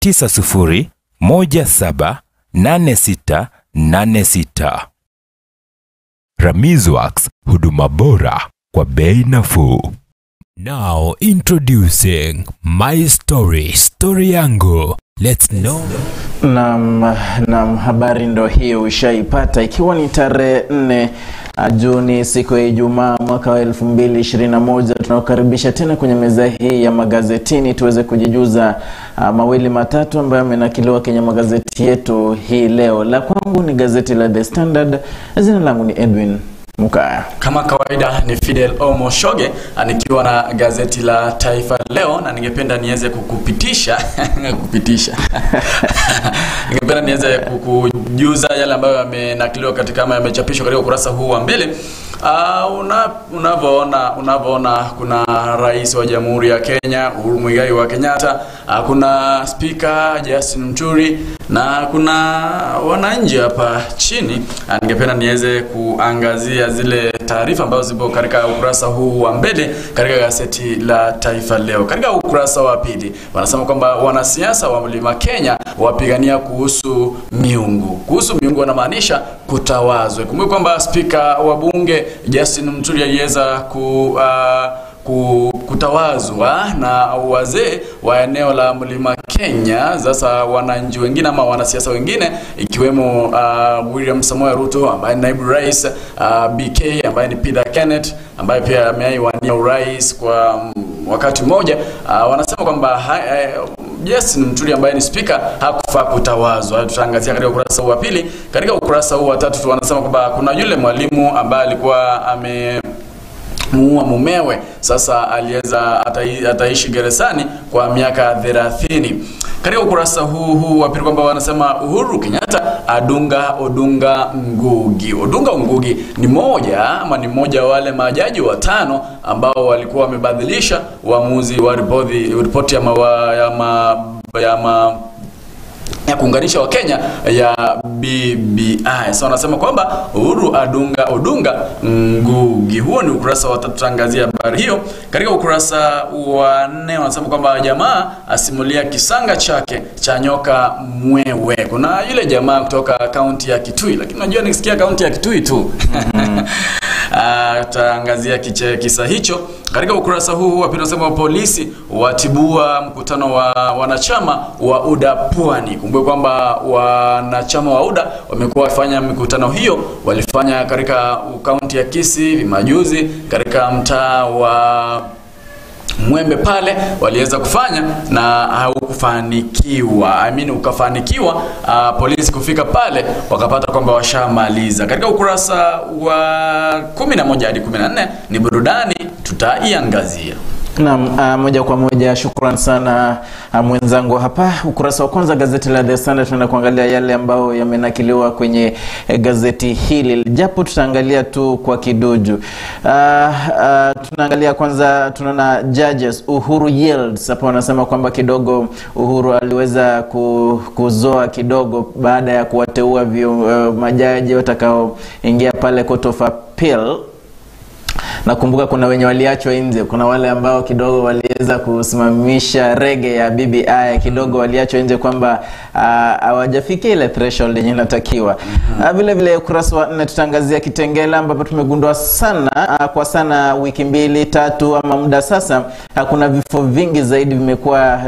90 17 86 86. Ramiz Wax, huduma bora kwa bei nafuu. Now introducing My Story, story yangu. Let's know. Naam, habari ndo hiyo ushaipata, ikiwa ni tarehe 4 Juni, siku ya Ijumaa, mwaka wa 2021. Tunakukaribisha tena kwenye meza hii ya magazetini tuweze kujijuza mawili matatu ambayo yamenakiliwa kwenye magazeti yetu hii leo. La kwangu ni gazeti la The Standard. Jina langu ni Edwin Mukaya. Kama kawaida ni Fidel Omoshoge nikiwa na gazeti la Taifa Leo, na ningependa niweze kukupitisha kupitisha. Ningependa niweze kukujuza yale ambayo yamenakiliwa katika ama yamechapishwa katika ukurasa huu wa mbele. Unavyoona kuna Rais wa Jamhuri ya Kenya Uhuru Muigai wa Kenyatta, kuna Speaker Justin Muturi na kuna wananchi hapa chini. Ningependa niweze kuangazia zile taarifa ambazo zipo katika ukurasa huu wa mbele katika gazeti la Taifa Leo. Katika ukurasa wa pili wanasema kwamba wanasiasa wa Mlima Kenya wapigania kuhusu miungu. Kuhusu miungu wanamaanisha kutawazwe. Kumbuka kwamba Speaker wa Bunge Justin Muturi aliweza kutawazwa na wazee wa eneo la Mlima Kenya. Sasa wananchi wengine ama wanasiasa wengine ikiwemo William Samoei Ruto ambaye ni naibu rais, BK ambaye ni Peter Kenneth ambaye pia amewania urais kwa wakati mmoja, wanasema kwamba Justin Muturi ambaye ni speaker hakufaa kutawazwa. Tutaangazia katika ukurasa huu wa pili. Katika ukurasa huu wa tatu wanasema kwamba kuna yule mwalimu ambaye alikuwa amemuua mumewe, sasa aliweza ataishi gerezani kwa miaka 30. Katika ukurasa huu wa pili kwamba wanasema Uhuru Kenyatta adunga Odunga Ngugi. Odunga Ngugi ni moja ama ni mmoja wale majaji watano ambao walikuwa wamebadilisha uamuzi wa ripoti ya kuunganisha wa Kenya ya BBI. So wanasema kwamba Uhuru adunga Odunga Ngugi. Huo ni ukurasa wa tatu, tutaangazia habari hiyo. Katika ukurasa wa 4 wanasema kwamba jamaa asimulia kisanga chake cha nyoka mwewe. Kuna yule jamaa kutoka kaunti ya Kitui, lakini unajua nikisikia kaunti ya Kitui tu tutaangazia kisa hicho. Katika ukurasa huu wa pili wanasema polisi watibua mkutano wa wanachama wa UDA Pwani. Kumbuka kwamba wanachama wa UDA wamekuwa wafanya mikutano hiyo, walifanya katika kaunti ya Kisii majuzi katika mtaa wa Mwembe pale waliweza kufanya na haukufanikiwa. Ukafanikiwa polisi kufika pale wakapata kwamba washamaliza. Katika ukurasa wa 11 hadi 14 ni burudani, tutaiangazia. Naam, moja kwa moja shukran sana mwenzangu hapa. Ukurasa wa kwanza gazeti la The Standard tunaenda kuangalia yale ambayo yamenakiliwa kwenye gazeti hili, japo tutaangalia tu kwa kiduju. Tunaangalia kwanza, tunaona judges Uhuru yields. Hapo wanasema kwamba kidogo Uhuru aliweza kuzoa kidogo baada ya kuwateua majaji watakaoingia pale Court of Appeal. Nakumbuka kuna wenye waliachwa nje, kuna wale ambao kidogo waliweza kusimamisha rege ya BBI, kidogo waliachwa nje kwamba hawajafikia ile threshold yenye inatakiwa. Vile vile ukurasa wa 4 tutangazia Kitengela ambapo tumegundua sana kwa sana wiki mbili tatu ama muda sasa kuna vifo vingi zaidi vimekuwa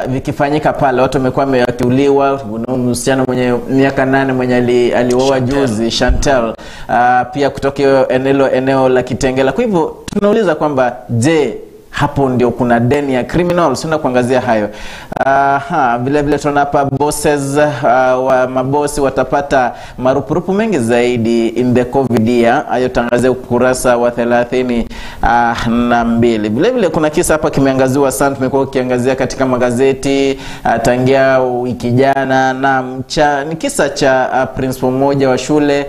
vikifanyika pale. Watu wamekuwa wakiuliwa. Msichana mwenye miaka 8 mwenye aliuawa juzi, Chantel, pia kutoka eneo la Kitengela. Kwa hivyo tunauliza kwamba je, hapo ndio kuna deni ya criminals? Tuna kuangazia hayo. Vile vile tunaona hapa bosses, wa mabosi watapata marupurupu mengi zaidi in the COVID year. Hayo tangazia ukurasa wa 32. Vile vile kuna kisa hapa kimeangaziwa sana, tumekuwa kiangazia katika magazeti tangia wiki jana, na ni kisa cha principal mmoja wa shule,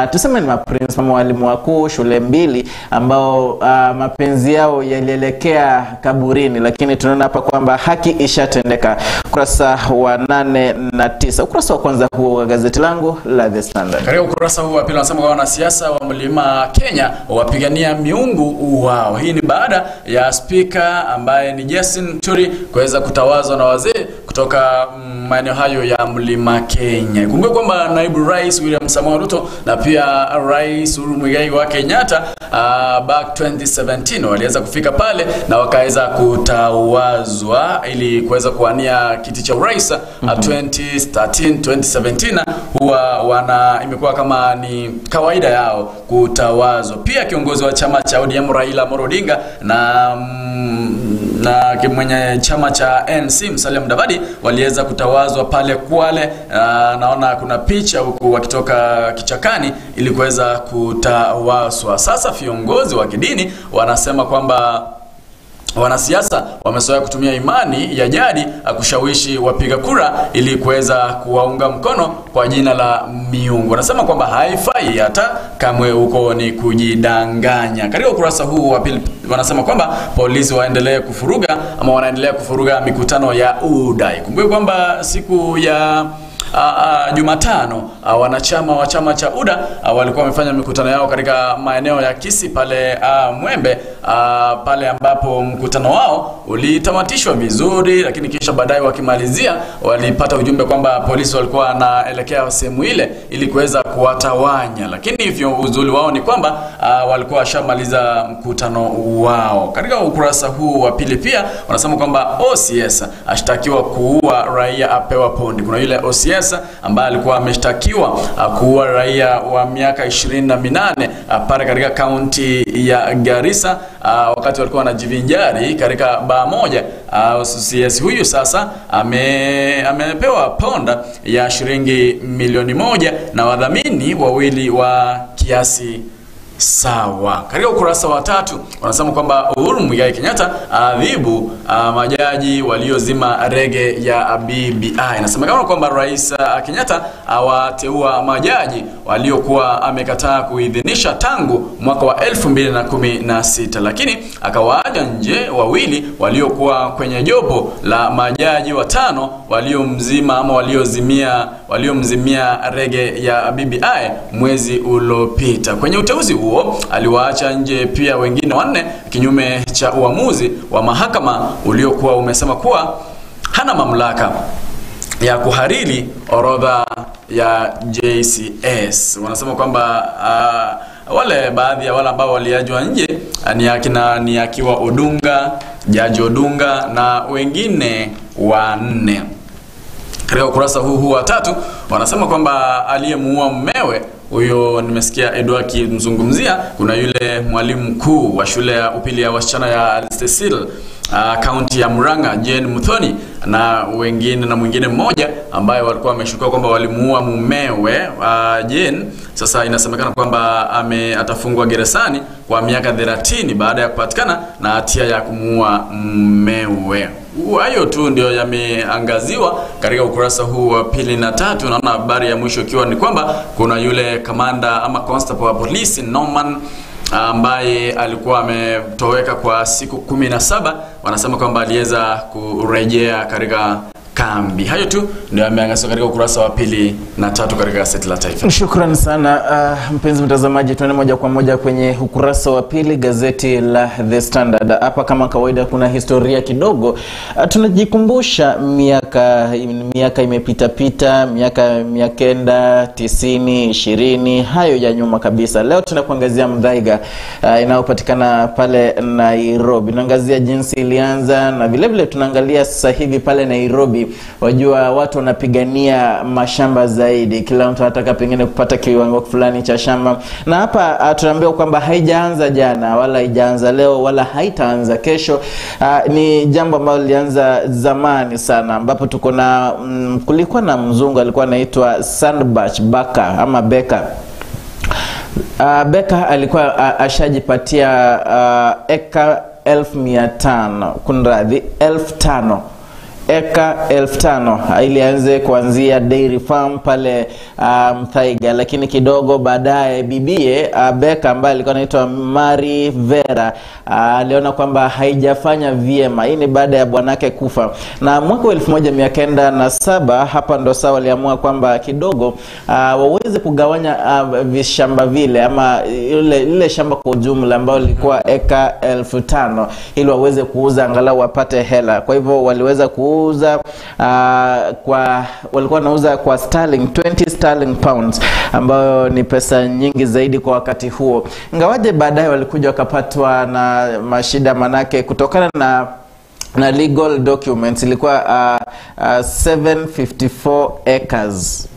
tuseme ni principal walimu wakuu shule mbili ambao mapenzi yao yalielekea kaburini, lakini tunaona hapa kwamba haki ishatendeka. Ukurasa wa 8 na 9. Ukurasa wa kwanza huo wa gazeti langu la The Standard. Katika ukurasa huu wa pili wanasema kwa wanasiasa wa Mlima Kenya wapigania miungu wao. Hii ni baada ya spika ambaye ni Justin Turi kuweza kutawazwa na wazee kutoka maeneo hayo ya Mlima Kenya. Kumbuka kwamba naibu rais William Samoei Ruto na pia rais Uhuru Muigai wa Kenyatta back 2017 waliweza kufika pale na wakaweza kutawazwa ili kuweza kuwania kiti cha urais. 2013 2017 huwa imekuwa kama ni kawaida yao kutawazwa. Pia kiongozi wa chama cha ODM Raila Amolo Odinga na mwenye chama cha NC Musalia Mudavadi waliweza kutawazwa pale Kwale. Naona kuna picha huku wakitoka kichakani ili kuweza kutawazwa. Sasa viongozi wa kidini wanasema kwamba wanasiasa wamezoea kutumia imani ya jadi kushawishi wapiga kura ili kuweza kuwaunga mkono kwa jina la miungu. Wanasema kwamba haifai hata kamwe, huko ni kujidanganya. Katika ukurasa huu wa pili wanasema kwamba polisi waendelee kufuruga ama wanaendelea kufuruga mikutano ya UDA. Kumbuka kwamba siku ya Jumatano wanachama wa chama cha UDA walikuwa wamefanya mikutano yao katika maeneo ya Kisii pale Mwembe, pale ambapo mkutano wao ulitamatishwa vizuri, lakini kisha baadaye wakimalizia walipata ujumbe kwamba polisi walikuwa wanaelekea sehemu ile ili kuweza kuwatawanya, lakini hivyo uzuri wao ni kwamba walikuwa washamaliza mkutano wao. Katika ukurasa huu wa pili pia wanasema kwamba OCS ashtakiwa kuua raia apewa pondi. Kuna yule OCS ambaye alikuwa ameshtakiwa kuua raia wa miaka 28 pale katika kaunti ya Garissa wakati walikuwa wanajivinjari katika baa moja. OCS huyu sasa amepewa ponda ya shilingi 1,000,000 na wadhamini wawili wa kiasi sawa. Katika ukurasa wa tatu wanasema kwamba Uhuru Muigai Kenyatta adhibu majaji waliozima rege ya BBI. Inasemekana kwamba Rais Kenyatta awateua majaji waliokuwa amekataa kuidhinisha tangu mwaka wa 2016, lakini akawaacha nje wawili waliokuwa kwenye jopo la majaji watano waliomzima ama waliomzimia rege ya BBI mwezi uliopita. Kwenye uteuzi huo aliwaacha nje pia wengine wanne, kinyume cha uamuzi wa mahakama uliokuwa umesema kuwa hana mamlaka ya kuhariri orodha ya JCS. Wanasema kwamba wale baadhi ya wale ambao waliajwa nje ni akiwa Odunga, Jaji Odunga na wengine wanne. Katika ukurasa huu wa tatu wanasema kwamba aliyemuua mmewe huyo nimesikia Edward akimzungumzia, kuna yule mwalimu mkuu wa shule ya upili ya wasichana ya Cecil kaunti ya Murang'a, Jane Muthoni, na wengine na mwingine mmoja ambaye walikuwa wameshukiwa kwamba walimuua mumewe Jane. Sasa inasemekana kwamba atafungwa gerezani kwa miaka 30 baada ya kupatikana na hatia ya kumuua mumewe. Hayo tu ndio yameangaziwa katika ukurasa huu wa pili na tatu. Naona habari ya mwisho ikiwa ni kwamba kuna yule kamanda ama constable wa polisi Norman ambaye alikuwa ametoweka kwa siku 17, wanasema kwamba aliweza kurejea katika kambi. Hayo tu ndio yameangaziwa katika ukurasa wa pili na tatu katika gazeti la Taifa. Shukrani sana mpenzi mtazamaji, tuende moja kwa moja kwenye ukurasa wa pili gazeti la The Standard. Hapa kama kawaida kuna historia kidogo. Tunajikumbusha miaka imepita pita, miaka 990, 20, hayo ya nyuma kabisa. Leo tunakuangazia Muthaiga inayopatikana pale Nairobi. Tunaangazia jinsi ilianza na vile vile tunaangalia sasa hivi pale Nairobi. Wajua watu wanapigania mashamba zaidi, kila mtu anataka pengine kupata kiwango fulani cha shamba. Na hapa tunaambiwa kwamba haijaanza jana wala haijaanza leo wala haitaanza kesho. Ni jambo ambalo lilianza zamani sana, ambapo tuko na kulikuwa na mzungu alikuwa anaitwa Sandbach Baka ama Beka. Beka alikuwa ashajipatia eka 1500, kunradhi 5000 eka 5,000 ili aanze kuanzia dairy farm pale Muthaiga, lakini kidogo baadaye bibie Beka ambaye alikuwa anaitwa Mary Vera aliona kwamba haijafanya vyema. Hii ni baada ya bwanake kufa. Na mwaka 1907 hapa ndo sawa waliamua kwamba kidogo waweze kugawanya vishamba vile ama lile shamba kwa ujumla ambalo lilikuwa eka 5,000 ili waweze kuuza angalau wapate hela. Kwa hivyo waliweza kuuza walikuwa wanauza kwa sterling 20 sterling pounds, ambayo ni pesa nyingi zaidi kwa wakati huo. Ingawaje baadaye walikuja wakapatwa na mashida, manake kutokana na legal documents ilikuwa 754 acres.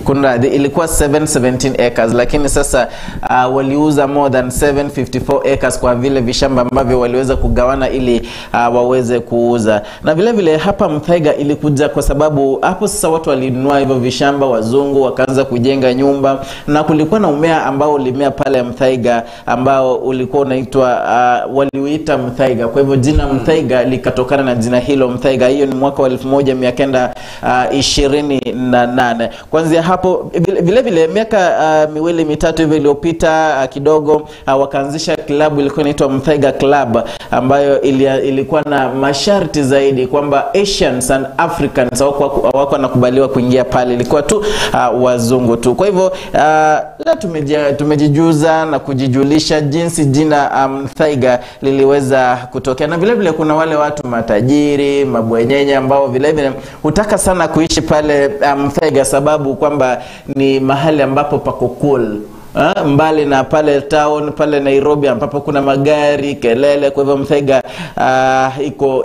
Kunradhi, ilikuwa 717 acres, lakini sasa waliuza more than 754 acres kwa vile vishamba ambavyo waliweza kugawana ili waweze kuuza. Na vile vile hapa Muthaiga ilikuja kwa sababu hapo sasa watu walinunua hivyo vishamba, wazungu wakaanza kujenga nyumba, na kulikuwa na umea ambao ulimea pale Muthaiga ambao ulikuwa unaitwa waliuita Muthaiga. Kwa hivyo jina Muthaiga likatokana na jina hilo Muthaiga. Hiyo ni mwaka wa 1928. Kwanza hapo vile vile miaka miwili mitatu hivi iliyopita kidogo wakaanzisha klabu ilikuwa inaitwa Muthaiga Club, ambayo ilikuwa na masharti zaidi kwamba Asians and Africans hawako wanakubaliwa kuingia pale, ilikuwa tu wazungu tu. Kwa hivyo la tumejijuza na kujijulisha jinsi jina Muthaiga liliweza kutokea. Na vile vile kuna wale watu matajiri, mabwenyenye ambao vile vile hutaka sana kuishi pale Muthaiga sababu kwamba ni mahali ambapo pako cool. Mbali na pale town pale Nairobi ambapo kuna magari kelele. Kwa hivyo Muthaiga iko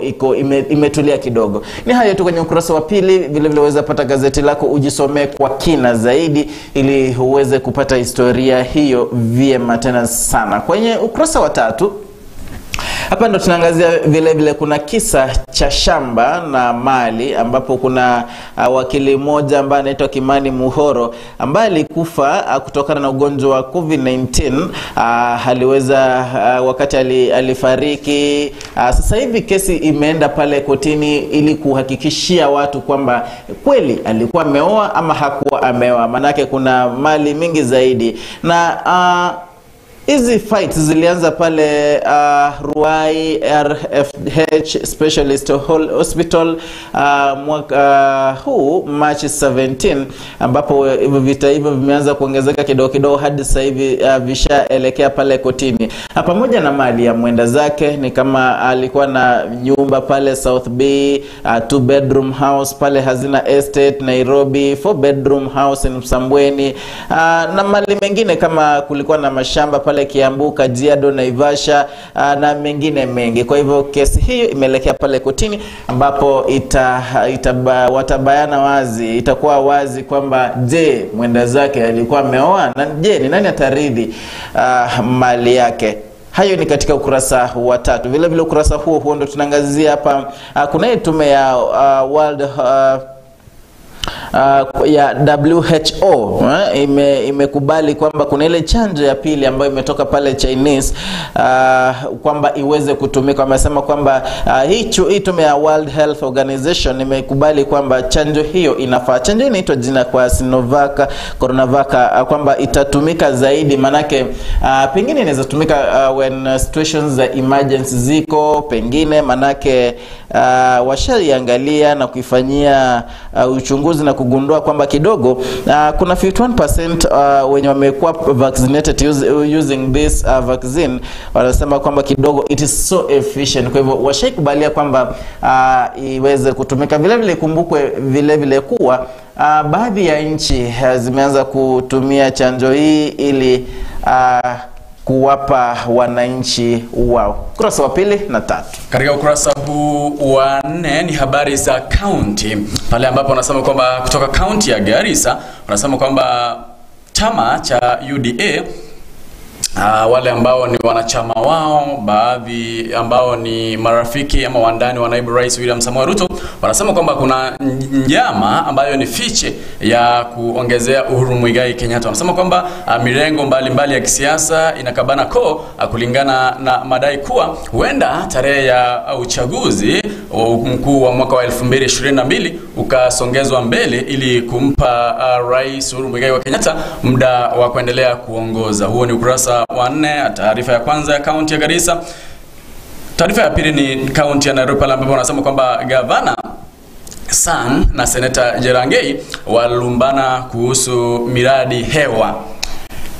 imetulia kidogo. Ni hayo tu kwenye ukurasa wa pili. Vile vile uweza pata gazeti lako ujisomee kwa kina zaidi ili uweze kupata historia hiyo vyema tena sana. Kwenye ukurasa wa tatu hapa ndo tunaangazia vile vile kuna kisa cha shamba na mali, ambapo kuna wakili mmoja ambaye anaitwa Kimani Muhoro ambaye alikufa kutokana na ugonjwa wa COVID-19. Aliweza wakati alifariki. Sasa hivi kesi imeenda pale kotini ili kuhakikishia watu kwamba kweli alikuwa ameoa ama hakuwa ameoa, manake kuna mali mingi zaidi. Na hizi fights zilianza pale Ruai RFH Specialist Hospital mwaka huu March 17, ambapo vita hivyo vimeanza kuongezeka kidogo kidogo hadi sasa hivi vishaelekea pale kotini. Pamoja na mali ya mwenda zake, ni kama alikuwa na nyumba pale South B, 2 bedroom house pale Hazina Estate Nairobi, 4 bedroom house in Msambweni, na mali mengine kama kulikuwa na mashamba pale Kiambu, Kajiado, Naivasha, na mengine mengi. Kwa hivyo kesi hiyo imeelekea pale kotini ambapo watabayana wazi, itakuwa wazi kwamba je, mwenda zake alikuwa ameoa na je, ni nani ataridhi mali yake. Hayo ni katika ukurasa wa tatu. Vile vile ukurasa huo ndo tunaangazia hapa kuna tume ya World ya WHO imekubali kwamba kuna ile chanjo ya pili ambayo imetoka pale Chinese kwamba iweze kutumika. Wamesema kwamba hii tume ya World Health Organization imekubali kwamba chanjo hiyo inafaa. Chanjo inaitwa jina kwa Sinovac, Coronavac, kwamba itatumika zaidi, manake pengine inaweza tumika when situations za emergency ziko, pengine manake washaiangalia na kuifanyia uchunguzi na kugundua kwamba kidogo kuna 51% wenye wamekuwa vaccinated using this vaccine, wanasema kwamba kidogo it is so efficient. Kwa hivyo washaikubalia kwamba iweze kutumika. Vile vile kumbukwe vile vile kuwa baadhi ya nchi zimeanza kutumia chanjo hii ili kuwapa wananchi wao. Ukurasa wa pili na tatu. Katika ukurasa huu wa 4 ni habari za county, pale ambapo wanasema kwamba kutoka county ya Garissa wanasema kwamba chama cha UDA Wale ambao ni wanachama wao, baadhi ambao ni marafiki ama wandani wa naibu rais William Samoei Ruto, wanasema kwamba kuna njama ambayo ni fiche ya kuongezea Uhuru Muigai Kenyatta. Wanasema kwamba mirengo mbalimbali ya kisiasa inakabana koo kulingana na madai kuwa huenda tarehe ya uchaguzi mkuu wa mwaka wa 2022 ukasongezwa mbele ili kumpa rais Uhuru Muigai wa Kenyatta muda wa kuendelea kuongoza. Huo ni ukurasa wa 4, taarifa ya kwanza ya kaunti ya Garissa. Taarifa ya pili ni kaunti ya Nairobi, pale ambapo wanasema kwamba gavana Sang na seneta Jerangei walumbana kuhusu miradi hewa.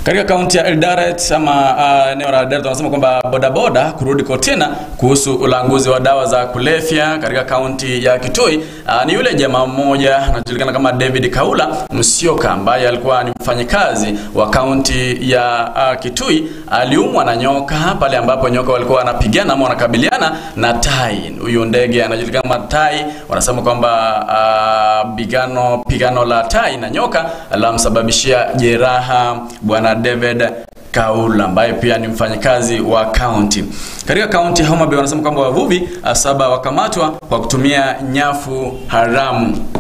Katika kaunti ya Eldoret ama eneo la Eldoret, wanasema kwamba bodaboda kurudi kotini kuhusu ulanguzi wa dawa za kulevya. Katika kaunti ya Kitui, ni yule jamaa mmoja anajulikana kama David Kaula Musyoka ambaye alikuwa ni mfanyikazi wa kaunti ya Kitui, aliumwa na nyoka pale ambapo nyoka walikuwa wanapigana ama wanakabiliana na tai. Huyu ndege anajulikana kama tai. Wanasema kwamba pigano la tai na nyoka lamsababishia jeraha bwana David Kaula ambaye pia ni mfanyikazi wa kaunti. Katika kaunti Homa Bay wanasema kwamba wavuvi 7 wakamatwa kwa kutumia nyafu haramu.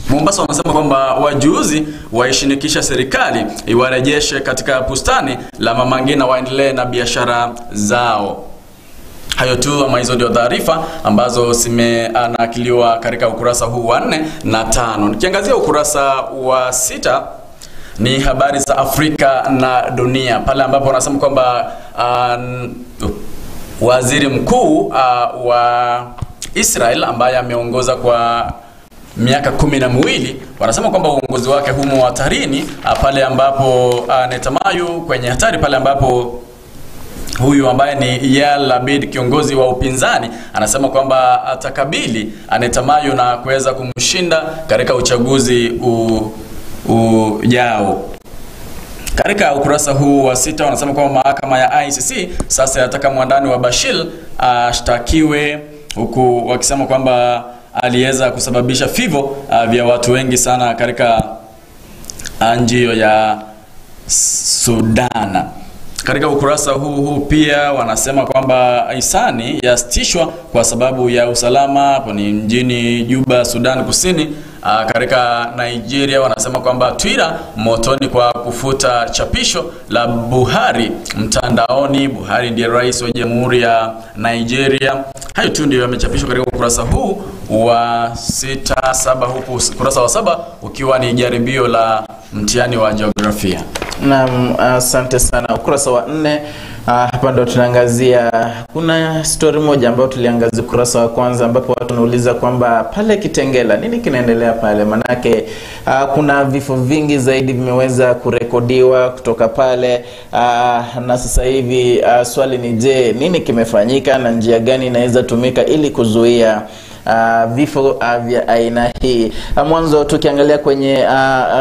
Mombasa wanasema kwamba wajuzi waishinikisha serikali iwarejeshe katika bustani la Mama Ngina waendelee na biashara zao. Hayo tu ama hizo ndio taarifa ambazo zimenakiliwa katika ukurasa huu wa 4 na 5. Nikiangazia ukurasa wa 6 ni habari za Afrika na dunia, pale ambapo wanasema kwamba waziri mkuu wa Israel ambaye ameongoza kwa miaka 12, wanasema kwamba uongozi wake humo hatarini, pale ambapo Netanyahu kwenye hatari, pale ambapo huyu ambaye ni Yair Lapid kiongozi wa upinzani anasema kwamba atakabili Netanyahu na kuweza kumshinda katika uchaguzi ujao. Katika ukurasa huu wa 6 wanasema kwamba mahakama ya ICC sasa yataka mwandani wa Bashir ashtakiwe, huku wakisema kwamba aliweza kusababisha vifo vya watu wengi sana katika nchi ya Sudan. Katika ukurasa huu pia wanasema kwamba hisani yasitishwa kwa sababu ya usalama, hapo ni mjini Juba, Sudan Kusini. Katika Nigeria wanasema kwamba Twitter motoni kwa kufuta chapisho la Buhari mtandaoni. Buhari ndiye rais wa Jamhuri ya Nigeria. Hayo tu ndio yamechapishwa katika ukurasa huu wa 6, 7, huku ukurasa wa 7 ukiwa ni jaribio la mtihani wa jiografia. Naam, asante sana. Ukurasa wa 4 hapa ndo tunaangazia, kuna story moja ambayo tuliangazia ukurasa wa kwanza, ambapo watu wanauliza kwamba pale Kitengela nini kinaendelea pale, manake kuna vifo vingi zaidi vimeweza kurekodiwa kutoka pale, na sasa hivi swali ni je, nini kimefanyika na njia gani inaweza tumika ili kuzuia vifo vya aina hii. Mwanzo tukiangalia kwenye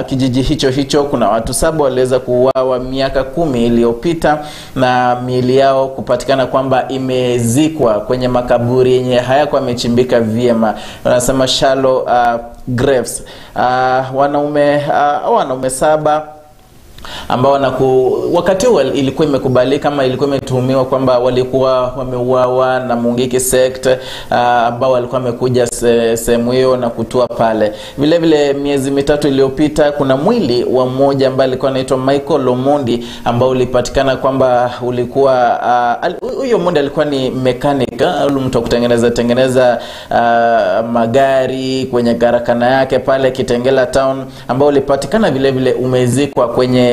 kijiji hicho hicho kuna watu 7 waliweza kuuawa miaka 10 iliyopita na miili yao kupatikana kwamba imezikwa kwenye makaburi yenye hayakuwa yamechimbika vyema. Wanasema shallow graves. Wanaume 7 ambao wakati huo ilikuwa imekubalika kama ilikuwa imetuhumiwa kwamba walikuwa wameuawa na Mungiki sect ambao walikuwa wamekuja sehemu hiyo na kutua pale. Vile vile miezi 3 iliyopita kuna mwili wa mmoja ambaye alikuwa anaitwa Michael Lomondi ambao ulipatikana kwamba ulikuwa huyo Omondi alikuwa ni mechanic, mtu wa kutengeneza magari kwenye karakana yake pale Kitengela town, ambao ulipatikana vile vile umezikwa kwenye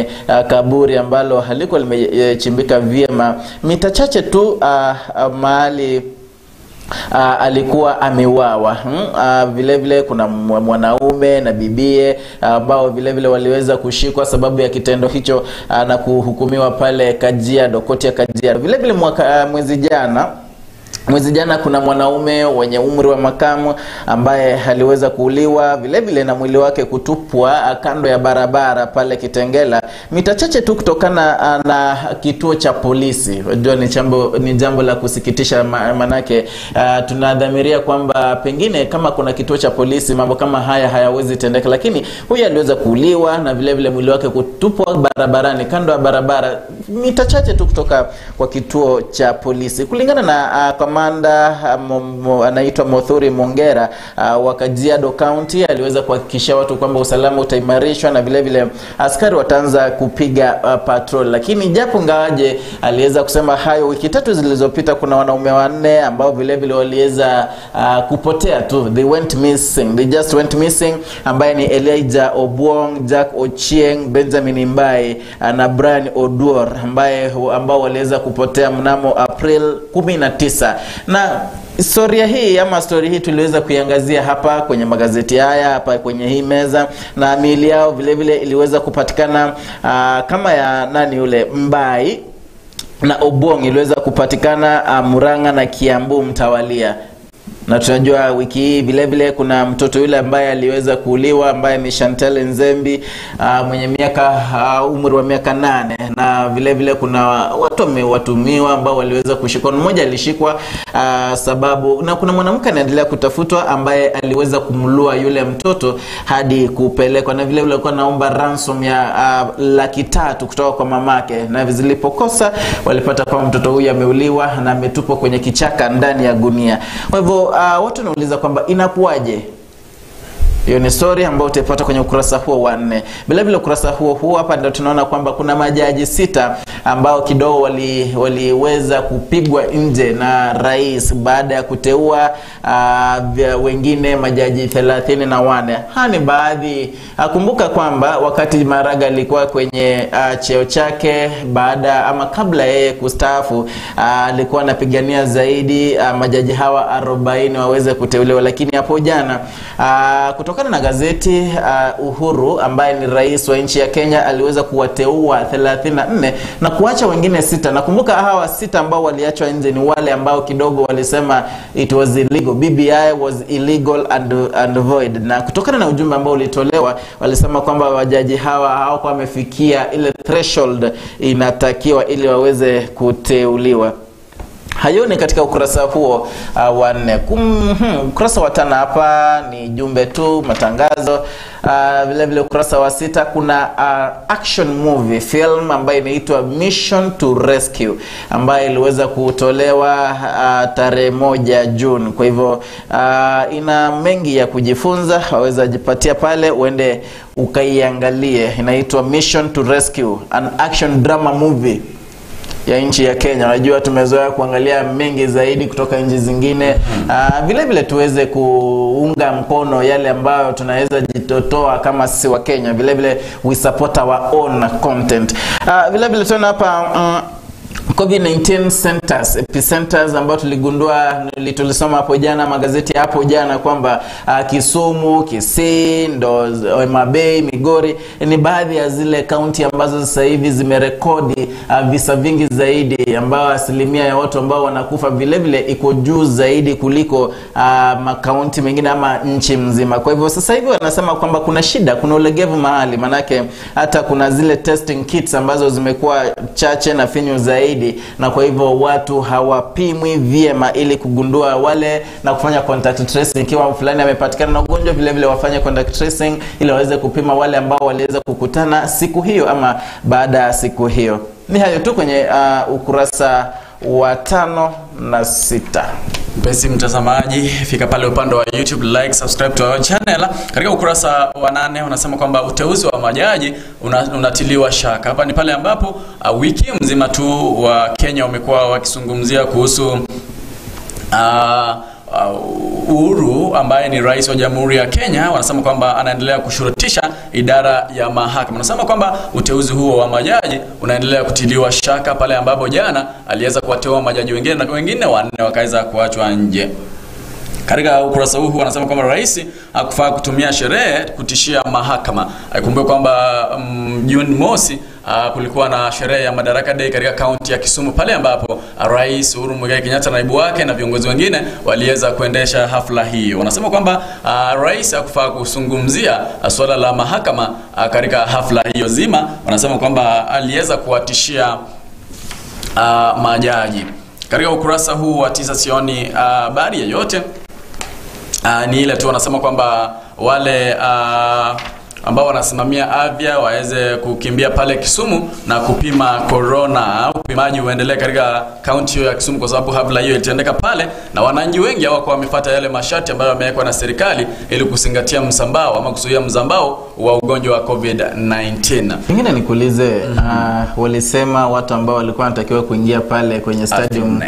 kaburi ambalo halikuwa limechimbika vyema, mita chache tu mahali alikuwa ameuawa. Vile vile kuna mwanaume na bibie ambao vile vile waliweza kushikwa sababu ya kitendo hicho na kuhukumiwa pale Kajiado, koti ya Kajiado. Vile vile mwezi jana Mwezi jana kuna mwanaume wenye umri wa makamu ambaye aliweza kuuliwa vile vile na mwili wake kutupwa kando ya barabara pale Kitengela, mita chache tu kutokana na kituo cha polisi. Unajua ni jambo la kusikitisha, manake tunadhamiria kwamba pengine kama kuna kituo cha polisi mambo kama haya hayawezi tendeka, lakini huyu aliweza kuuliwa na vile vile mwili wake kutupwa barabarani, kando ya barabara, mita chache tu kutoka kwa kituo cha polisi. Kulingana na kamanda anaitwa Mothuri Mongera wa Kajiado County, aliweza kuhakikishia watu kwamba usalama utaimarishwa na vile vile askari wataanza kupiga patrol. Lakini japo ngawaje aliweza kusema hayo, wiki tatu zilizopita kuna wanaume wanne ambao vile vile waliweza kupotea tu, they went missing, they just went missing, ambaye ni Elijah Obwong, Jack Ochieng, Benjamin Mbai na Brian Oduor, ambao waliweza kupotea mnamo April 19. Na historia hii ama story hii tuliweza kuiangazia hapa kwenye magazeti haya, hapa kwenye hii meza, na miili yao vile vile iliweza kupatikana kama ya nani yule Mbai na Obwong iliweza kupatikana Murang'a na Kiambu mtawalia. Na tunajua wiki hii vile vile kuna mtoto yule ambaye aliweza kuuliwa ambaye ni Chantel Nzembi mwenye miaka umri wa miaka 8, na vile vile kuna watu watumiwa ambao waliweza kushikwa. Mmoja alishikwa sababu, na kuna mwanamke anaendelea kutafutwa ambaye aliweza kumlua yule mtoto hadi kupelekwa, na vile vile alikuwa naomba ransom ya 300,000 kutoka kwa mamake, na zilipokosa walipata kwa mtoto huyu ameuliwa na ametupwa kwenye kichaka ndani ya gunia. Kwa hivyo watu wanauliza kwamba inakuwaje? Hiyo ni story ambayo utaipata kwenye ukurasa huo wa 4. Bila vile ukurasa huo hapa ndio tunaona kwamba kuna majaji 6 ambao kidogo waliweza kupigwa nje na rais baada ya kuteua wengine majaji 34. Haya ni baadhi. Kumbuka kwamba wakati Maraga alikuwa kwenye cheo chake baada ama kabla yeye kustaafu, alikuwa anapigania zaidi majaji hawa 40 waweze kuteuliwa, lakini hapo jana kutokana na gazeti Uhuru ambaye ni rais wa nchi ya Kenya aliweza kuwateua 34 na kuacha wengine 6. Nakumbuka hawa 6 ambao waliachwa nje ni wale ambao kidogo walisema it was illegal, BBI was illegal and void. Na kutokana na ujumbe ambao ulitolewa walisema kwamba wajaji hawa hawakuwa wamefikia ile threshold inatakiwa ili waweze kuteuliwa. Hayo ni katika ukurasa huo wa 4. Ukurasa wa 5 hapa ni jumbe tu, matangazo. Vile vile ukurasa wa 6 kuna action movie film ambayo inaitwa Mission to Rescue ambayo iliweza kutolewa tarehe 1 Juni. Kwa hivyo ina mengi ya kujifunza, waweza jipatia pale uende ukaiangalie. Inaitwa Mission to Rescue, an action drama movie ya nchi ya Kenya. Unajua tumezoea kuangalia mengi zaidi kutoka nchi zingine. Vile vile tuweze kuunga mkono yale ambayo tunaweza jitotoa kama sisi wa Kenya. Vile vile we support our own content. Vile vile tuna hapa COVID-19 centers, epicenters ambao tuligundua, tulisoma hapo jana magazeti hapo jana kwamba Kisumu, Kisii, Homa Bay, Migori ni baadhi ya zile kaunti ambazo sasa hivi zimerekodi visa vingi zaidi, ambao asilimia ya watu ambao wanakufa vile vile iko juu zaidi kuliko makaunti mengine ama nchi mzima. Kwa hivyo sasa hivi wanasema kwamba kuna shida, kuna ulegevu mahali, manake hata kuna zile testing kits ambazo zimekuwa chache na finyu zaidi, na kwa hivyo watu hawapimwi vyema ili kugundua wale na kufanya contact tracing. Ikiwa fulani amepatikana na ugonjwa, vile vile wafanye contact tracing ili waweze kupima wale ambao waliweza kukutana siku hiyo ama baada ya siku hiyo. Ni hayo tu kwenye ukurasa wa 5 na 6. Mpenzi mtazamaji, fika pale upande wa YouTube, like, subscribe to our channel. Katika ukurasa wa 8 unasema kwamba uteuzi wa majaji unatiliwa shaka. Hapa ni pale ambapo wiki mzima tu wa Kenya wamekuwa wakizungumzia kuhusu Uhuru ambaye ni rais wa Jamhuri ya Kenya. Wanasema kwamba anaendelea kushurutisha idara ya mahakama. Wanasema kwamba uteuzi huo wa majaji unaendelea kutiliwa shaka pale ambapo jana aliweza kuwateua majaji wengine na wengine 4 wakaweza kuachwa nje. Katika ukurasa huu wanasema kwamba rais hakufaa kutumia sherehe kutishia mahakama. Ikumbuke kwamba Juni mosi kulikuwa na sherehe ya Madaraka Day katika kaunti ya Kisumu pale ambapo Rais Uhuru Muigai Kenyatta, naibu wake na viongozi wengine waliweza kuendesha hafla hiyo. Wanasema kwamba rais hakufaa kuzungumzia swala la mahakama katika hafla hiyo zima. Wanasema kwamba aliweza kuwatishia majaji. Katika ukurasa huu wa 9 sioni habari yoyote. Ni ile tu wanasema kwamba wale ambao wanasimamia afya waweze kukimbia pale Kisumu na kupima corona. Upimaji uendelee katika kaunti hiyo ya Kisumu kwa sababu hafla hiyo ilitendeka pale na wananchi wengi hawakuwa wamefuata yale masharti ambayo yamewekwa na serikali ili kuzingatia msambao ama kuzuia msambao wa ugonjwa wa COVID-19. Pengine nikuulize, walisema watu ambao walikuwa wanatakiwa kuingia pale kwenye stadium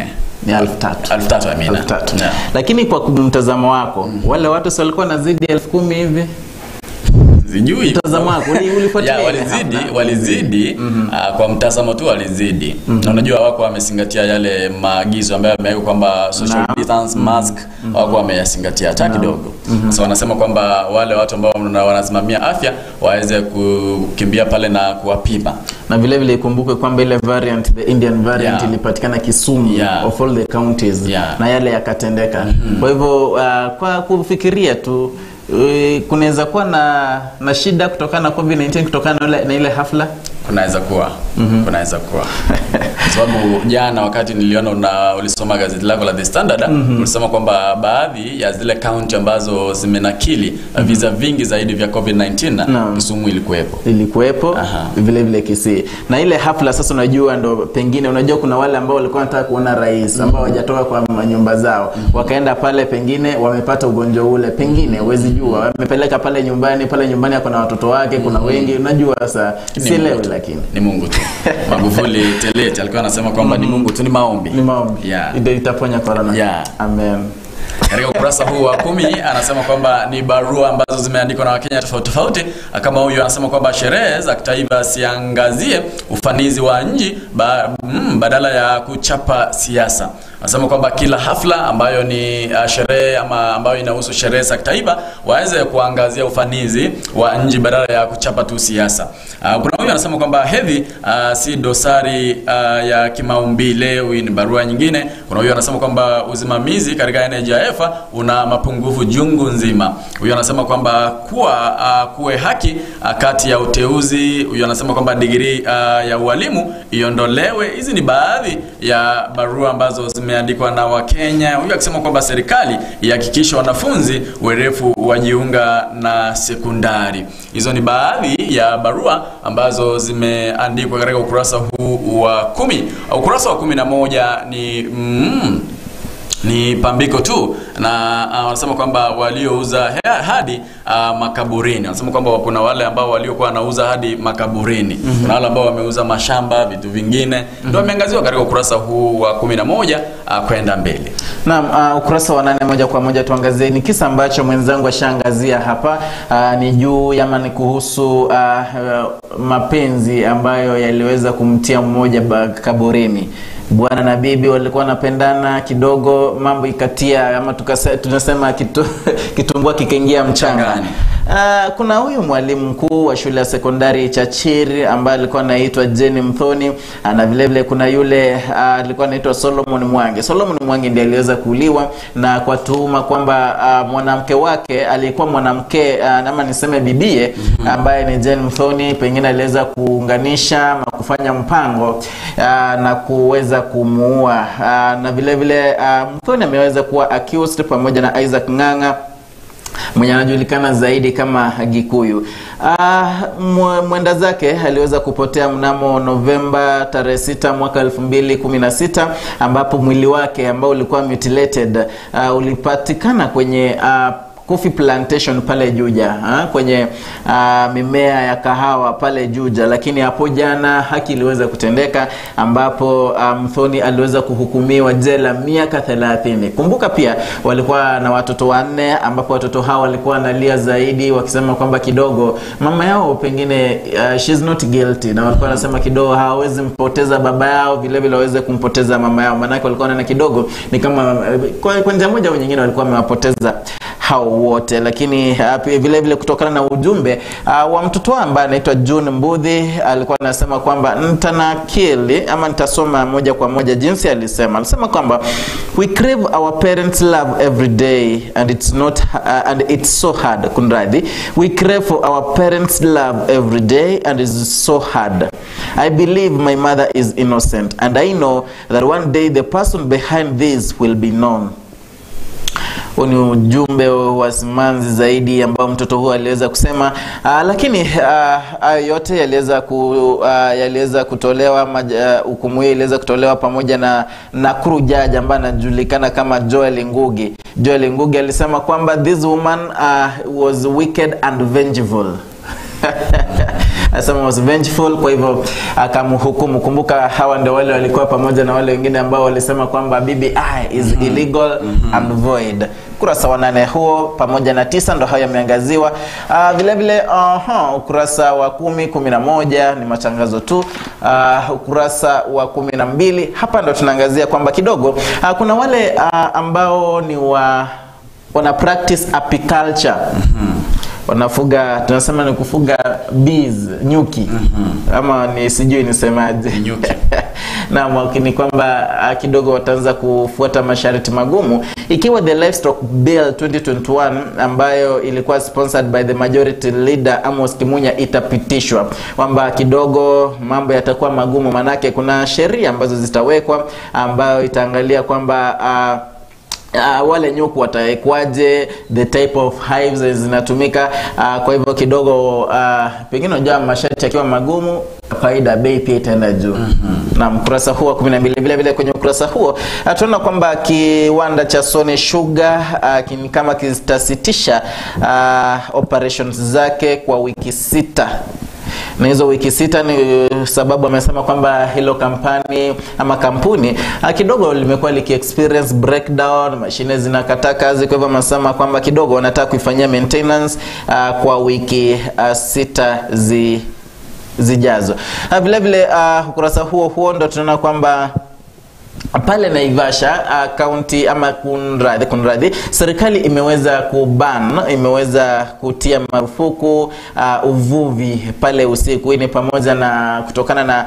ni 3,000. 3,000 amina. 3,000. Yeah. Lakini kwa mtazamo wako, wale watu si walikuwa nazidi 10,000 hivi? Sijui. Mtazamo wako ulifuatilia? Walizidi kwa mtazamo tu walizidi. Na unajua wako wamezingatia yale maagizo ambayo yamewekwa kwamba social distance, mask, wako wameyazingatia hata kidogo. So wanasema kwamba wale watu ambao wanasimamia afya waweze kukimbia pale na kuwapima. Na vile vile ikumbuke kwamba ile variant, the Indian variant, ilipatikana Kisumu, of all the counties, na yale yakatendeka. Kwa hivyo kwa kufikiria tu kunaweza kuwa na shida kutokana na COVID-19 kutokana na ile hafla. Kunaweza kuwa. Kunaweza kuwa. Sababu jana wakati niliona ulisoma gazeti lako la The Standard, ulisema kwamba baadhi ya zile county ambazo zimenakili visa vingi zaidi vya COVID-19, Kisumu ilikuwepo. Ilikuwepo, vile vile Kisii. Na ile hafla sasa unajua ndo pengine unajua kuna wale ambao walikuwa wanataka kuona rais ambao hawajatoka kwa nyumba zao, wakaenda pale pengine wamepata ugonjwa ule, pengine huwezi jua, wamepeleka pale nyumbani, pale nyumbani kuna watoto wake, kuna wengi, unajua sasa sielewi, lakini ni Mungu tu. Magufuli Telete alikuwa anasema kwamba ni Mungu tu, ni maombi. Ni maombi. Ndio itaponya corona. Amen. Katika ukurasa huu wa 10 anasema kwamba ni barua ambazo zimeandikwa na Wakenya tofauti tofauti. Kama huyu anasema kwamba sherehe za kitaifa siangazie ufanisi wa nchi badala ya kuchapa siasa. Anasema kwamba kila hafla ambayo ni sherehe ama ambayo inahusu sherehe za kitaifa waweze kuangazia ufanisi wa nchi badala ya kuchapa tu siasa. Kuna huyu anasema kwamba hedhi si dosari ya kimaumbile. Huyu ni barua nyingine. Kuna huyu anasema kwamba usimamizi katika NHIF una mapungufu jungu nzima. Huyu anasema kwamba kuwe haki kati ya uteuzi. Huyu anasema kwamba degree ya ualimu iondolewe. Hizi ni baadhi ya barua ambazo zimeandikwa na Wakenya. Huyu akisema kwamba serikali ihakikishe wanafunzi werefu wajiunga na sekondari. Hizo ni baadhi ya barua ambazo zimeandikwa katika ukurasa huu wa 10. Ukurasa wa 11 ni ni pambiko tu, na wanasema kwamba waliouza hadi makaburini. Wanasema kwamba kuna wale ambao waliokuwa wanauza hadi makaburini. Kuna wale ambao wameuza mashamba, vitu vingine. Ndio wameangaziwa katika ukurasa huu wa 11 kwenda mbele. Naam, ukurasa wa 8 moja kwa moja tuangazie ni kisa ambacho mwenzangu ashaangazia hapa, ni juu ama ni kuhusu mapenzi ambayo yaliweza kumtia mmoja kaburini. Bwana na bibi walikuwa wanapendana kidogo, mambo ikatia ama tunasema kitumbua kikaingia mchanga. Kuna huyu mwalimu mkuu wa shule ya sekondari Chachiri ambaye alikuwa anaitwa Jenny Mthoni, na vile vile kuna yule alikuwa anaitwa Solomon Mwangi. Solomon Mwangi ndiye aliweza kuuliwa na kwa tuhuma kwamba mwanamke wake alikuwa mwanamke ama niseme bibie ambaye ni Jenny Mthoni, pengine aliweza kuunganisha na kufanya mpango na kuweza kumuua. Na vile vile Mthoni ameweza kuwa accused pamoja na Isaac Ng'ang'a mwenye anajulikana zaidi kama Gikuyu. Mwenda zake aliweza kupotea mnamo Novemba tarehe 6 mwaka 2016, ambapo mwili wake ambao ulikuwa mutilated ulipatikana kwenye coffee plantation pale Juja, kwenye mimea ya kahawa pale Juja. Lakini hapo jana haki iliweza kutendeka, ambapo Muthoni aliweza kuhukumiwa jela miaka 30. Kumbuka pia walikuwa na watoto wanne, ambapo watoto hao walikuwa wanalia zaidi wakisema kwamba kidogo mama yao pengine she's not guilty, na walikuwa wanasema kidogo hawawezi mpoteza baba yao, vile vile waweze kumpoteza mama yao, maana walikuwa wanaona kidogo ni kama kwa njia moja au nyingine walikuwa wamewapoteza hao wote. Lakini vile vile kutokana na ujumbe wa mtoto ambaye anaitwa June Mbuthi, alikuwa anasema kwamba nitanakili ama nitasoma moja kwa moja jinsi alisema. Alisema kwamba we crave our parents love every day and it's not and it's so hard. Kunradhi, we crave for our parents love every day and it's so hard. I believe my mother is innocent and I know that one day the person behind this will be known. Huu ni ujumbe wa simanzi zaidi ambao mtoto huo aliweza kusema. Lakini hayo yote yaliweza kutolewa, hukumu hiyo iliweza kutolewa pamoja na Nakuru judge ambaye anajulikana kama Joel Ngugi. Joel Ngugi alisema kwamba this woman was wicked and vengeful. Asema was vengeful, kwa hivyo akamhukumu. Kumbuka hawa ndio wale walikuwa pamoja na wale wengine ambao walisema kwamba BBI is illegal and void. Ukurasa wa 8 huo pamoja na 9 ndo hayo yameangaziwa. Vile vile ukurasa wa 10, 11 ni matangazo tu. Ukurasa wa 12 hapa ndo tunaangazia kwamba kidogo kuna wale ambao ni wana practice apiculture. Wanafuga, tunasema ni kufuga bees, nyuki. Ama ni sijui nisemaje. Nyuki. Na ni kwamba kidogo wataanza kufuata masharti magumu ikiwa the Livestock Bill 2021 ambayo ilikuwa sponsored by the majority leader Amos Kimunya itapitishwa, kwamba kidogo mambo yatakuwa magumu, manake kuna sheria ambazo zitawekwa ambayo itaangalia kwamba wale nyuki wataekwaje, the type of hives zinatumika. Kwa hivyo kidogo pengine unajua masharti yakiwa magumu, faida bei pia itaenda juu. Na ukurasa huo 12, vile vile kwenye ukurasa huo tunaona kwamba kiwanda cha Sony Sugar kama kitasitisha operations zake kwa wiki 6. Na hizo wiki 6 ni sababu amesema kwamba hilo kampani ama kampuni kidogo limekuwa liki experience breakdown, mashine zinakataa kazi. Kwa hivyo amesema kwamba kidogo wanataka kuifanyia maintenance kwa wiki 6 zijazo. Vile vile ukurasa huo huo ndo tunaona kwamba pale Naivasha county ama kunradhi, serikali imeweza kuban, imeweza kutia marufuku uvuvi pale usiku. Hii ni pamoja na kutokana na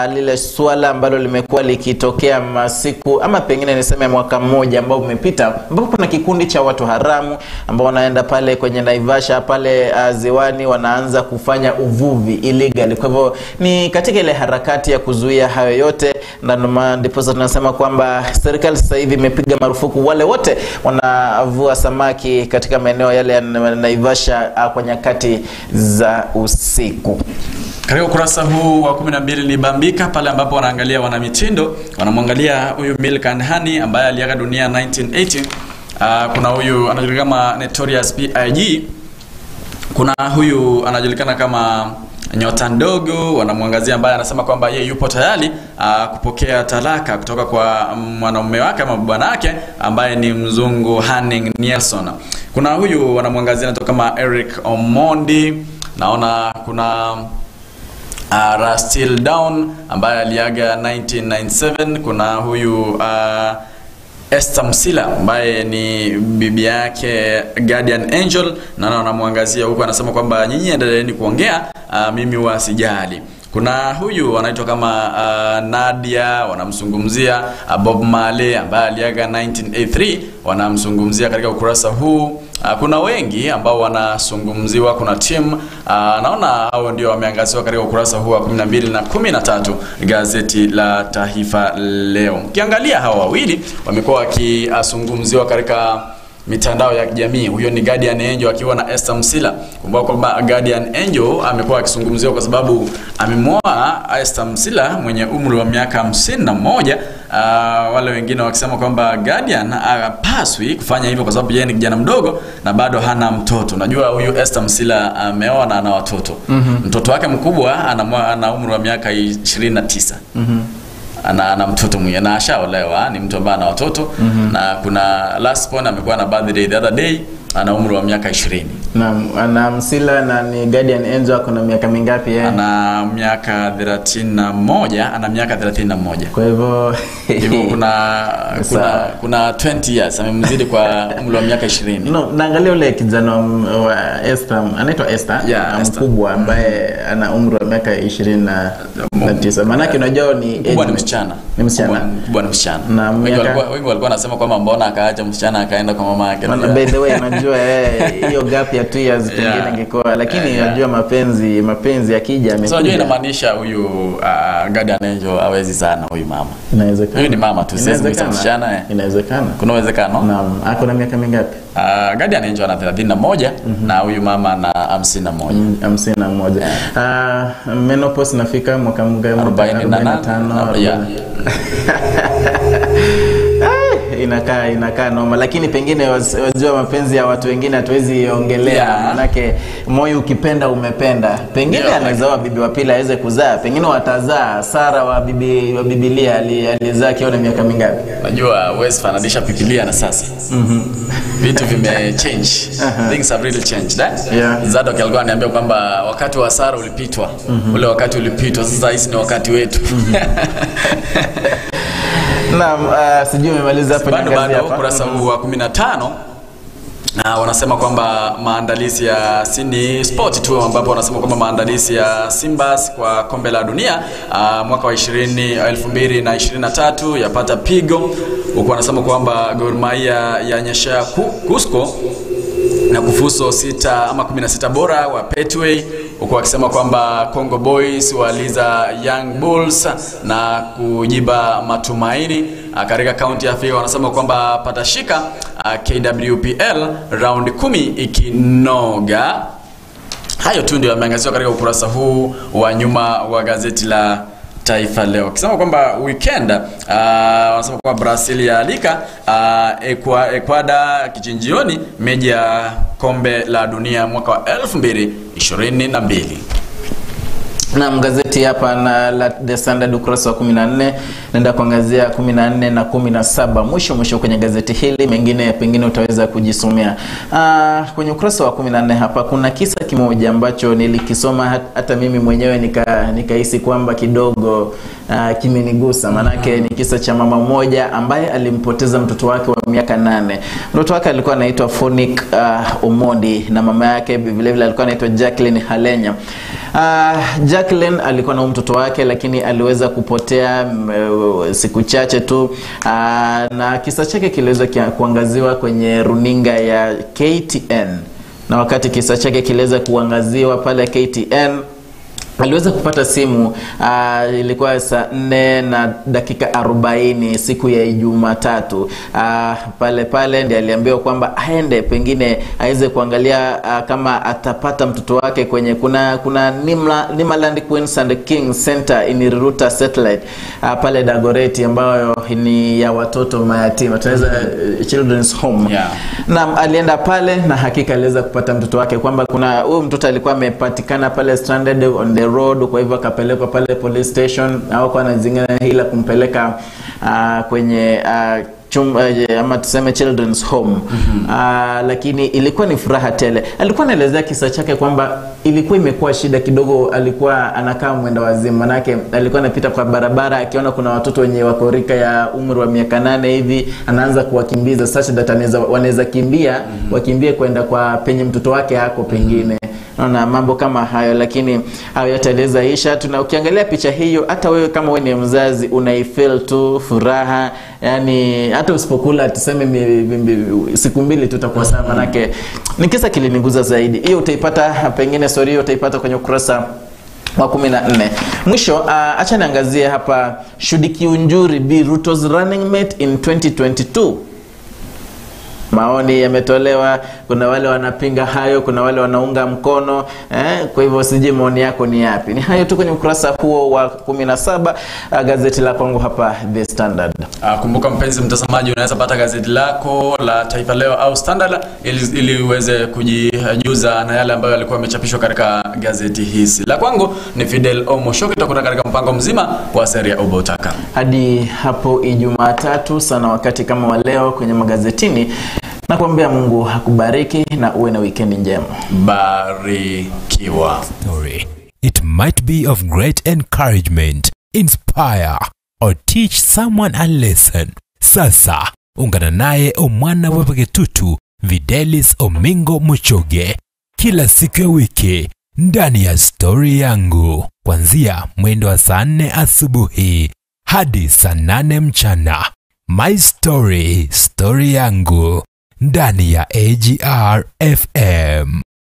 lile swala ambalo limekuwa likitokea masiku ama pengine niseme mwaka mmoja ambao umepita, ambapo kuna kikundi cha watu haramu ambao wanaenda pale kwenye Naivasha pale ziwani, wanaanza kufanya uvuvi illegal. Kwa hivyo ni katika ile harakati ya kuzuia hayo yote, na ndipo tunasema kwamba serikali sasa hivi imepiga marufuku wale wote wanavua samaki katika maeneo yale ya Naivasha kwa nyakati za usiku. Katika ukurasa huu wa 12 ni Bambika pale ambapo wanaangalia wanamitindo, wanamwangalia huyu Milka Honey ambaye aliaga dunia 1980. Kuna huyu anajulikana kama Notorious B.I.G. Kuna huyu anajulikana kama Nyota Ndogo, wanamwangazia ambaye anasema kwamba yeye yupo tayari kupokea talaka kutoka kwa mwanaume wake ama bwana wake ambaye ni mzungu Hanning Nelson. Kuna huyu wanamwangazia anatoka kama Eric Omondi. Naona kuna Rustil Down ambaye aliaga 1997. Kuna huyu Esther Msila ambaye ni bibi yake Guardian Angel, na anamwangazia huko anasema kwamba nyinyi endeleeni kuongea, mimi wasijali. Kuna huyu anaitwa kama Nadia, wanamzungumzia Bob Marley ambaye aliaga 1983, wanamzungumzia katika ukurasa huu. Kuna wengi ambao wanazungumziwa, kuna team naona hao ndio wameangaziwa katika ukurasa huu wa 12 na 13 gazeti la Taifa Leo. Ukiangalia hao wawili wamekuwa wakizungumziwa katika mitandao ya kijamii. Huyo ni Guardian Angel akiwa na Esther Msila. Kumbuka kwamba Guardian Angel amekuwa akizungumziwa kwa sababu amemwoa Esther Msila mwenye umri wa miaka 51. Wale wengine wakisema kwamba Guardian hapaswi kufanya hivyo kwa sababu yeye ni kijana mdogo na bado hana mtoto. Unajua huyu Esther Msila ameoa na ana watoto. Mtoto wake mkubwa ana umri wa miaka 29. Ana mtoto mwenye na ashaolewa, ni mtu ambaye ana watoto. Na kuna last born amekuwa na birthday the other day, ana umri wa miaka 20. Naam, ana Msila na ni Guardian Angel ako na miaka mingapi yeye? Ana miaka 31, ana miaka 31. Kwa hivyo kuna 20 years amemzidi kwa umri wa miaka 20. No, naangalia ule kijana wa Esther, anaitwa Esther, mkubwa ambaye ana umri wa miaka 29. Maana yake unajua ni mkubwa ni msichana. Ni msichana. Mkubwa ni msichana. Wengi walikuwa wanasema kwamba mbona akaacha msichana akaenda kwa mama yake. By the way, unajua hiyo gap ya 2 years pengine ingekuwa, lakini unajua mapenzi yakija amekuja. So unajua inamaanisha huyu Guardian Angel hawezi sana huyu mama. Inawezekana. Huyu ni mama tu, sisi msichana. Inawezekana. Kuna uwezekano? Naam. Ako na miaka mingapi? Guardian Angel ana 31 na huyu mama ana 51. 51. Menopause nafika mwaka 45. Yeah. Inakaa noma, lakini pengine wajua mapenzi ya watu wengine hatuwezi ongelea, manake moyo ukipenda umependa. Pengine anaweza wa bibi wa pili aweze kuzaa, pengine watazaa. Sara wa bibi wa Biblia alizaa kiona miaka mingapi? Najua huwezi fananisha Biblia na sasa. Vitu vime change. Things have really changed, eh? Zadok alikuwa ananiambia kwamba wakati wa Sara ulipitwa. Ule wakati ulipitwa, sasa hizi ni wakati wetu. Naam, sijui umemaliza hapo niangazie hapa. Bado ukurasa wa 15 na wanasema kwamba maandalizi ya Sini Sport tu, ambapo wanasema kwamba maandalizi ya Simbas kwa kombe la dunia mwaka wa 2023 yapata pigo, huku wanasema kwamba Gor Mahia yanyesha Cusco na kufuso 6 ama 16 bora wa Petway, huku wakisema kwamba Congo Boys waliza Young Bulls na kujiba matumaini. Katika kaunti ya Afrika wanasema kwamba patashika KWPL round 10 ikinoga. Hayo tu ndio yameangaziwa katika ukurasa huu wa nyuma wa gazeti la Taifa Leo. Kisema kwamba weekend wanasema kwamba Brazil yaalika Ecuador kichinjioni mechi ya kombe la dunia mwaka wa 2022. Na gazeti hapa na la The Standard ukurasa wa 14, naenda kuangazia 14 na 17 mwisho kwenye gazeti hili, mengine pengine utaweza kujisomea. Kwenye ukurasa wa 14 hapa kuna kisa kimoja ambacho nilikisoma hata mimi mwenyewe nikahisi kwamba kidogo kimenigusa. Manake ni kisa cha mama mmoja ambaye alimpoteza mtoto wake wa miaka 8. Mtoto wake alikuwa anaitwa Phonic Omondi na mama yake vile vile alikuwa anaitwa Jacqueline Halenya. Jacqueline alikuwa na mtoto wake, lakini aliweza kupotea siku chache tu, na kisa chake kiliweza kuangaziwa kwenye runinga ya KTN. Na wakati kisa chake kiliweza kuangaziwa pale KTN, aliweza kupata simu, ilikuwa saa 4:40 siku ya Jumatatu. Pale ndiye aliambiwa kwamba aende pengine aweze kuangalia kama atapata mtoto wake kwenye kuna Nimaland Queens and Kings Center in Riruta Satellite, pale Dagoretti, ambayo ni ya watoto mayatima, tunaweza children's home. Na alienda pale na hakika aliweza kupata mtoto wake, kwamba kuna huyu mtoto alikuwa amepatikana pale stranded on the road, kwa hivyo akapelekwa pale police station, au kwa zingine ila kumpeleka kwenye ama tuseme children's home. Lakini ilikuwa ni furaha tele. Alikuwa anaelezea kisa chake kwamba ilikuwa imekuwa shida kidogo, alikuwa anakaa mwenda wazimu, manake alikuwa anapita kwa barabara akiona kuna watoto wenye wako rika ya umri wa miaka 8 hivi, anaanza kuwakimbiza such that wanaweza kimbia, wakimbie kwenda kwa penye mtoto wake hako pengine. Naona mambo kama hayo, lakini hayo yataeleza isha. Tuna ukiangalia picha hiyo, hata wewe kama wewe ni mzazi unaifeel tu furaha, yani hata usipokula tuseme siku mbili tutakuwa sawa, manake ni kisa kiliniguza zaidi. Hiyo utaipata pengine story hiyo utaipata kwenye ukurasa wa 14. Mwisho, acha niangazie hapa, should Kiunjuri be Ruto's running mate in 2022? Maoni yametolewa, kuna wale wanapinga hayo, kuna wale wanaunga mkono Kwa hivyo sijui maoni yako ni yapi. Ni hayo tu kwenye ukurasa huo wa 17 gazeti la kwangu hapa The Standard. Kumbuka mpenzi mtazamaji, unaweza pata gazeti lako la Taifa Leo au Standard ili uweze kujijuza na yale ambayo yalikuwa yamechapishwa katika gazeti hizi. La kwangu ni Fidel Omoshoki, tutakuta katika mpango mzima wa Seria Obotaka. Hadi hapo Ijumaa tatu sana wakati kama wa leo kwenye magazetini. Nakuambia Mungu akubariki na uwe na weekend njema. Barikiwa. Story. It might be of great encouragement, inspire or teach someone a lesson. Sasa ungana naye omwana wa Paketutu Videlis Omingo Muchoge kila siku ya wiki ndani ya Story Yangu kuanzia mwendo wa saa 4 asubuhi hadi saa 8 mchana. My Story, Story Yangu ndani ya AGR FM.